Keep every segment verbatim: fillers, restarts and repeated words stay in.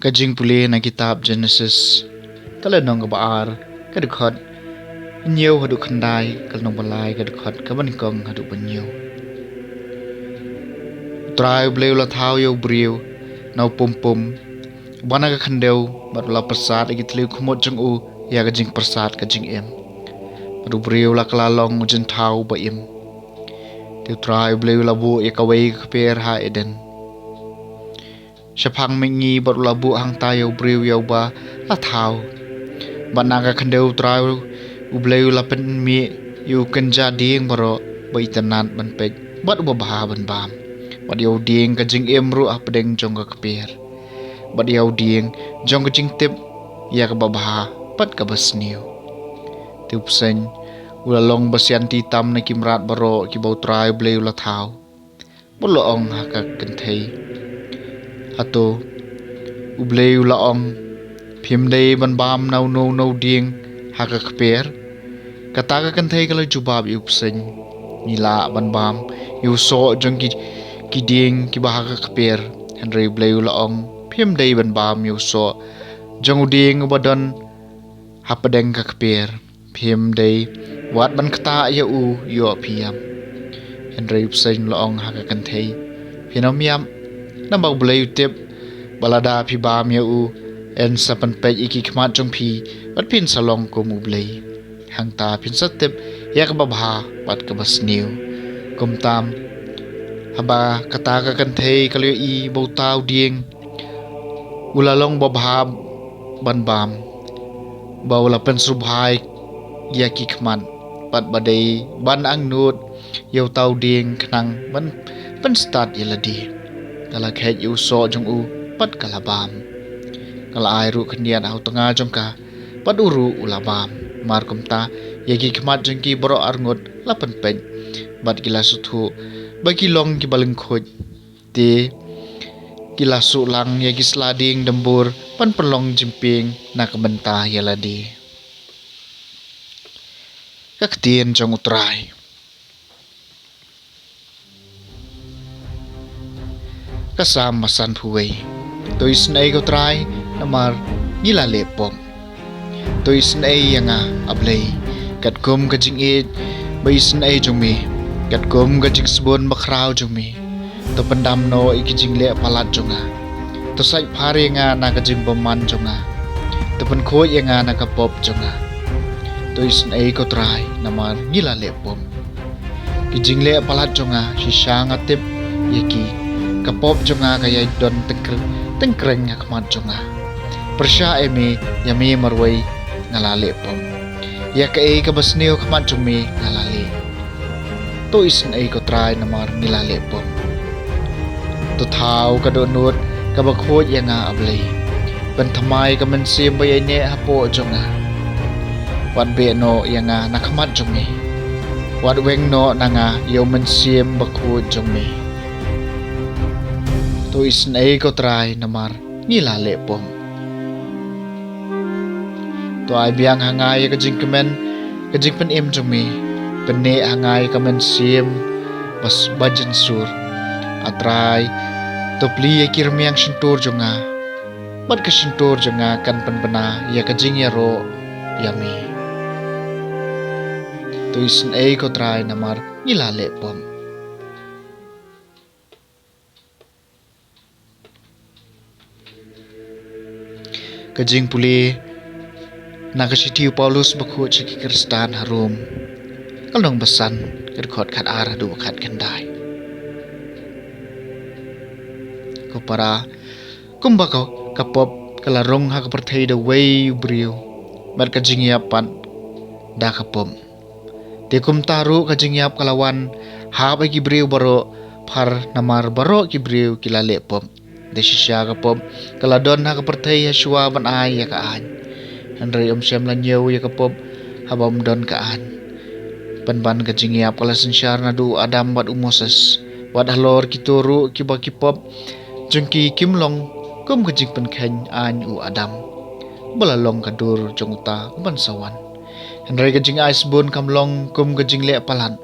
Ka jingpule na kitab Genesis, ka lynnong kaba ar, ka dkhot hynñiew haduh khyndai, ka lynnong ba lai, ka dkhot kaba nyngkong haduh ba hynñiew. U Trai U Blei u la thaw ïa u briew na u pumpum ba na ka khyndew, bad u la pyrsad ïa ki thliew khmut jong u ïa ka jingpyrsad ka jingim. Bad u briew u la kylla long u jingthaw ba im. Te U Trai U Blei u la buh ïa kawei ka kper ha Eden shaphang mihngi, bad u la buh hangta ïa u briew ïa uba la thaw. Bad na ka khyndew U Trai U Blei u la pynmih ïa u kynja dieng baroh ba itynnad ban peit, bad uba bha ban bam, bad ïa u dieng ka jingim ruh hapdeng jong ka kper, bad ïa u dieng jong ka jingtip ïa kaba bha bad kaba sniew. Te u bseiñ u la long ba sianti tam na ki mrad baroh kiba U Trai U Blei u la thaw. Bad u la ong ha ka kynthei, hato U Blei u la ong, phim dei ban bam na uno uno u dieng ha ka kper? Kata ka kynthei ka la jubab ïa u bseiñ, ngi lah ban bam ïa u soh jong ki, ki dieng kiba ha ka kper. Hynrei U Blei u la ong, phim dei ban bam ïa u soh jong u dieng uba don hapdeng ka kper. Phim dei wat ban ktah ïa u, ïoh phi ïap. Hynrei u bseiñ u la ong ha ka kynthei, phin ym ïap, namar U Blei u tip ba lada phi bam ïa u, yn sa pynpeit ïa ki khmat jong phi, bad phin sa long kum U Blei, hangta phin sa tip ïa kaba bha bad kaba sniew. Kumta haba kata ka kynthei ka la ïohi ba uta u dieng u la long ba bha ban bam, ba u la pynsngewbha ïa ki khmat, bad ba dei ban angnud ïa uta u dieng khnang ban pynstad ïa lade, ka la kheit ïa u soh jong u bad ka la bam. Ka la ai ruh khyndiat ha u tnga jong ka, bad u ruh u la bam. Mar kumta ïa ki khmat jong ki baroh arngut la pynpeit, bad ki la sngewthuh ba ki long kiba lyngkhuid. Te ki la suh lang ïa ki sla dieng dymbur ban pynlong jingpieng na ka bynta ïa lade. Ka ktien jong U Trai. Ka Salm ba sanphew wei. To isynei ko Trai, namar ngi la leh pop. To isynei ïa nga, A Blei, katkum ka jingïeit ba isynei jong me, katkum ka jingsbun bakhraw jong me. To pyndam noh ïa ki jingleh palat jong nga. To sait phar ïa nga na ka jingbymman jong nga. To pynkhuid ïa nga na ka pop jong nga. To isynei ko Trai, namar ngi la leh pop. Ki jingleh palat jong nga, shisha nga tip ïa ki. Ka pop jong nga ka ïai don tyngkr-, tyngkreng ha khmat jong nga. Pyrshah ïa me, ïa me marwei nga la leh pop. Ïa kaei kaba sniew ha khmat jong me nga la leh. To isynei ko Trai, namar ngi la leh pop. To thaw ka dohnud kaba khuid ïa nga, A Blei. Pynthymmai ka mynsiem ba ïaineh hapoh jong nga. Wat beh noh ïa nga na khmat jong me. Wat weng noh na nga ïa u mynsiem bakhuid jong me. To isynei ko Trai, namar ngi la leh pop. To ai biang ha nga ïa ka jingkmen ka jingpynim jong me. Pynneh ha nga ïa ka mynsiem bas-, ba jynsur. A Trai, to plie ïa ki rmiang shyntur jong nga, bad ka shyntur jong nga kan pynbna ïa ka jingïaroh ïa me. To isynei ko Trai, namar ngi la leh pop. Ka jingpule na ka shithi u Paulus bakhuid sha ki Khristan ha Rom, ka lynnong ba san, ka dkhot khatar haduh khatkhyndai. Ko para, kumba ka, ka pop ka la rung ha ka pyrthei da uwei u briew, bad ka jingïap pat da ka pop. Te kumta ruh ka jingïap ka la wan hap ïa ki briew baroh, phar namar baroh ki briew ki la leh pop. Te shisha ka pop ka la don ha ka pyrthei ha shuwa ban ai ïa ka aiñ. Hynrei ym shym la ñiew ïa ka pop haba ym don ka aiñ. Pynban ka jingïap ka la synshar naduh u Adam bad u Moses. Wat halor kito ruh kiba ki pop jong ki kim long kum ka jingpynkheiñ aiñ u Adam, ba la long ka dur jong uta u ban sa wan. Hynrei ka jingai sbun kam long kum ka jingleh palat.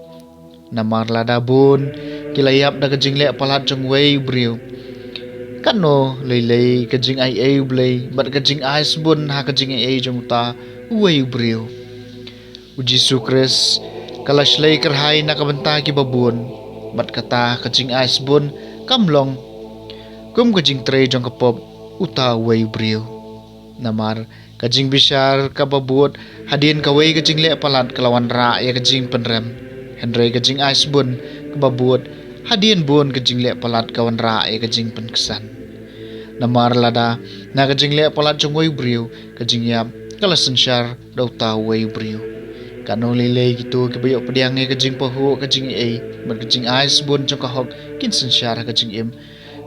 Namar lada bun ki la ïap da ka jingleh palat jong uwei u briew, Katno lei lei ka jingaiei u Blei bad ka jingai sbun ha ka jingaiei jong uta uwei u briew. U Jisu Khrist ka la shlei kyrhai na ka bynta kiba bun, bad kata ka jingai sbun kam long kum ka jingtrei jong ka pop uta uwei u briew. Namar ka jingbishar kaba bud hadien kawei ka jingleh palat ka la wanrah ïa ka jingpynrem, hynrei ka jingai sbun kaba bud hadien bun ka jingleh palat ka wanrah ïa ka jingpynksan. Namar lada na ka jingleh palat jong uwei u briew ka jingïap ka la synshar da uta uwei u briew, katno lei lei kito kiba ïoh pdiang ïa ka jingpahuh ka jingaiei bad ka jingai sbun jong ka hok kin synshar ha ka jingim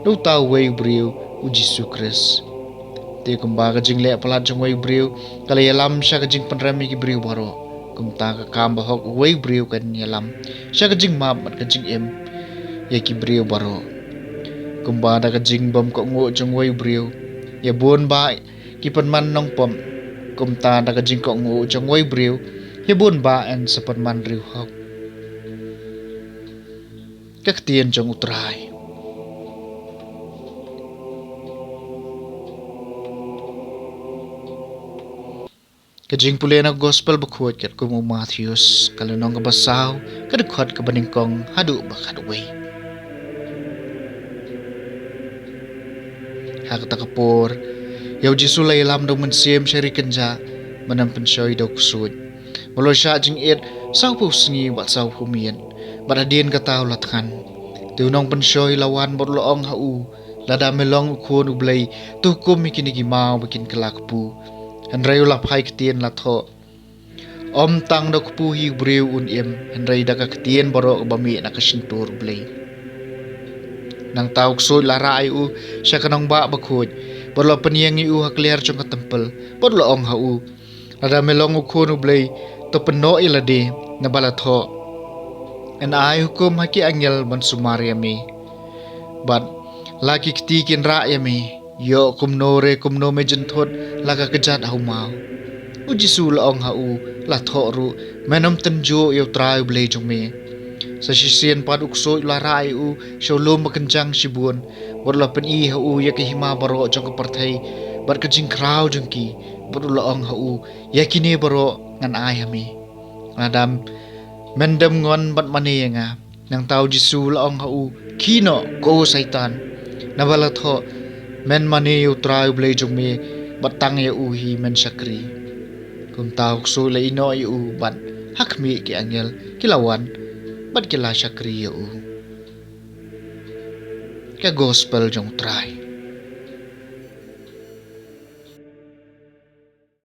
da uta uwei u briew, u Jisu Khrist. Te kumba ka jingleh palat jong uwei u briew ka la ïalam sha ka jingpynrem ïa ki briew baroh, kumta ka kam bahok uwei u briew kan ïalam sha ka jingmap bad ka jingim ïa ki briew baroh. Kumba da ka jingbym kohnguh jong uwei u briew ïa bun bah ki pynman nongpop, kumta da ka jingkohnguh jong uwei u briew ïa bun bah yn sa pynman riewhok. Ka ktien jong u Trai. Ka jingpule na Gospel bakhuid katkum u Mathaios, ka lynnong kaba saw, ka dkhot kaba nyngkong haduh ba khatwei. Ha kata ka por, ïa u Jisu la ïalam da u Mynsiem sha ri kynjah, ban ym pynshoi da u ksuid. Bad u la shah jingit sawphew sngi bad sawphew miet, bad hadien kata u la thngan. Te u nongpynshoi u la wan bad u la ong ha u, lada me long u Khun u Blei, to hukum ïa kine ki maw ba kin kylla kpu. Hynrei u la phai ktien la thoh, ym tang da u kpu hi u briew un im, hynrei da ka ktien baroh kaba mih na ka shyntur u Blei. Nangta u ksuid u la rah ïa u sha ka nongbah bakhuid, bad u la pynïeng ïa u ha kliar jong ka templ, bad u la ong ha u, lada me long u Khun u Blei, to pynnoh ïa lade, naba la thoh, yn ai hukum ha ki angel ban sumar ïa me, bad la ki kti kin rah ïa me, ïoh kumno re kumno me jynthut la ka kjat ha u maw. U Jisu u la ong ha u, la thoh ruh, men ym tynjuh ïa u Trai u Blei jong me. Sa shisien pat u ksuid u la rah ïa u sha u lum ba kynjang shibun, bad u la pyni ha u ïa ka hima baroh jong ka pyrthei bad ka jingkhraw jong ki, bad u la ong ha u, ïa kine baroh ngan ai ha me, lada men dem ngon bad mane ïa nga. Nangta u Jisu u la ong ha u, khie noh ko Soitan, naba la thoh, men mane ïa u Trai u Blei jong me, bad tang ïa u hi men shakri. Kumta u ksuid u la ïehnoh ïa u, bad ha khmih ki angel ki la wan bad ki la shakri ïa u. Ka Gospel jong u Trai.